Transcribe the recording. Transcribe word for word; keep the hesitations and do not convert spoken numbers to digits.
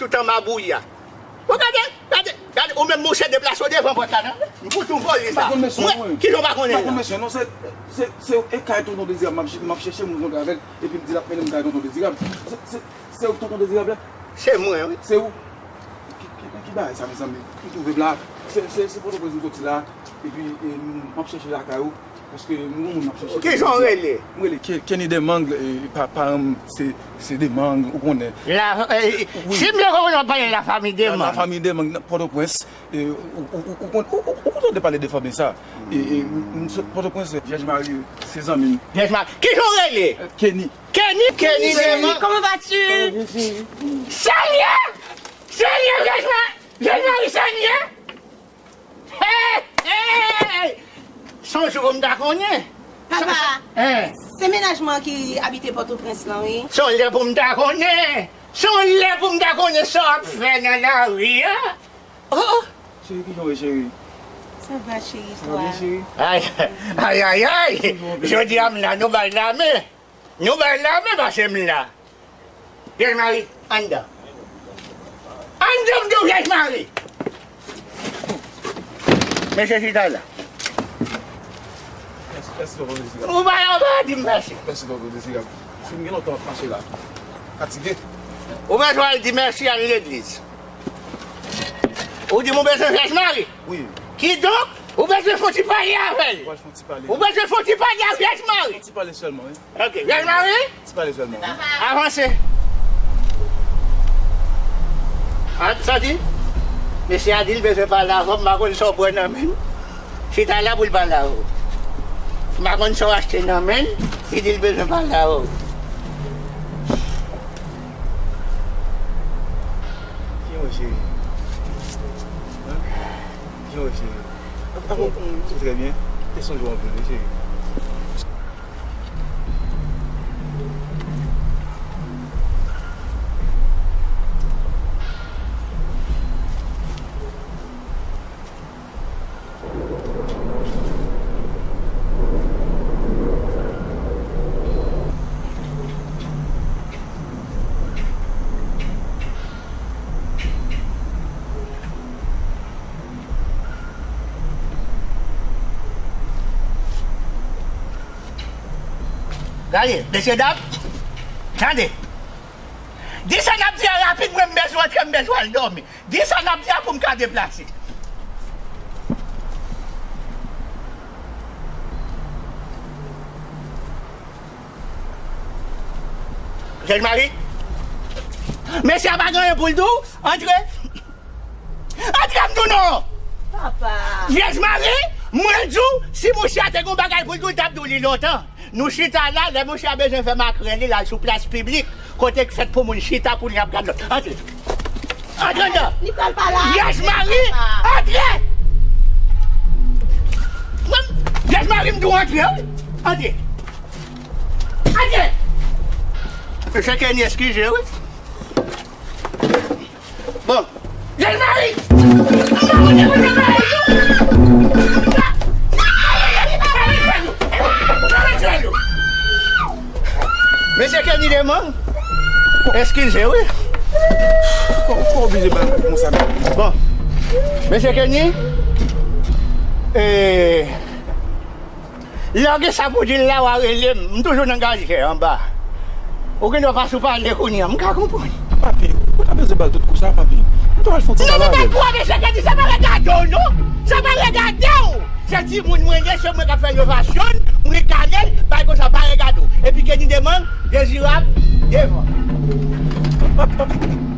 Tout an mabouya. Bon, gade, gade, gade, ou menm monchè deplase w devan pòt la, non? M fout ou vòlè sa. Mwen, ki jan w pa konnen la? M pa konn mesye, non, se, se, se, e kay tonton Dezirab m ap ch-, m ap chèche, m rankontre avè l, epi m di l ap mennen m kay tonton Dezirab. Se, se, se ou tonton Dezirab la? Se mwen, wi. Se ou? Ki, ki, ki bagay sa, mezanmi? M twouve m la. Se, se, se Pòtoprens m soti la. Epi, e, m ap chèche lakay ou. Paske m gon moun m ap chèche. Ki jan w rele? M rele Ke-, Kenny Demang, e, pa, paran m se, se Demang, ou konnen. La, e, wi. Si m te konn w ap pale Lafanmi Demang. Lafanmi Demang, nan Pòtoprens, e, ou, ou, ou, ou konn, ou, ou, ou konn tande pale de fanmi sa. E, e, m, m sot Pòtoprens, Vyèj Mari, se zanmi m. Vyèj Mari. Ki jan w rele? E, Kenny. Kenny, Kenny Demang. Comment vas-tu? Seigneur! Seigneur, Vyèj Mari, Vyèj Mari, Seigneur! Hey, hey! Se yon jou pou m ta konnen. Papa, se, se, hein? Se mennaj mwen ki abite Pòtoprens lan, wi. Se yon lè pou m ta konnen. Se yon lè pou m ta konnen sa w ap fè nan lari a. Oh, oh. Cheri, ki jan w ye, cheri? Ça va, cheri, toi? Ça va bien, cheri? Ay, ay, ay, ay! Jodi a m la, nou bay lame. Nou bay lame pase m la. Vyèj Mari, anndan. Anndan, m di w, Vyèj Mari. Mesye chita la. Mèsi, mèsi, tonton Dezirab. Ou pa, ou pa di m mèsi. Mèsi, tonton Dezirab. Si m gen lontan m ap mache la. Fatige. Ou bezwen al di mèsi, al legliz. Ou di m ou bezwen Vyèj Mari? Wi. Kidonk, ou bezwen fè yon ti pale avè l. Ou bezwen fè yon ti pale avè Vyèj Mari. Ti pale sèlman, wi. Ok, Vyèj Mari. Ti pale sèlman, wi. Avanse. A, sa di? Mesye a di l bezwen pale avè w, m pa konn sa w pran nan men l. Chita la pou l pale avè w. M pa konn sa w achte nan men l, li di l bezwen pale avè w. Ki yon cheri? Hein? Jan w ye, cheri? Apa, apa, ou trè byen? Te sonje w anpil, wi, cheri. Gade, mesye dam, tande. Di sa n ap di a rapid, mwen m bezwen antre, m bezwen al dòmi. Di sa n ap di a pou m ka deplase. Vyèj Mari, mesye a pa gen anyen pou l di w, antre. Antre m di w non! Papa! Vyèj Mari, mwen di w, si mouche a te gen yon bagay pou l di w, l t ap di w li lontan. Nou chita la, lè mouche a bezwen fè makrèl li, l al sou plas piblik, kote k fèt pou moun chita pou li ap gad lòt. Antre. Antre anndan. Li pral pale avè l, papa. Vyèj Mari, antre! Mwen, Vyèj Mari, m di w antre, wi. Antre. Antre! Mesye Kenny, eskize, wi. Bon. Vyèj Mari! Mesye Kenny Demang, eskize, wi. Ou pa oblije ba m konsa, non. Bon. Mesye Kenny, eh, lè w gen sa pou di l la, w a rele m. M toujou nan gazè anba. Ou gen dwa pa sou pale kounye a, m ka konprann. Papi, ou ta bezwen ba l tout kou sa, papi. M ta pral fè yon ti pale avè l. Non, non, non, mesye Kenny, sa pa regade w, non. Sa pa regade w. Se timoun mwen ye, se mwen k ap fè inovasyon, m rekale l, bagay konsa pa regade w. Epi Kenny Demang, Dezirab, devan. Papi, papi.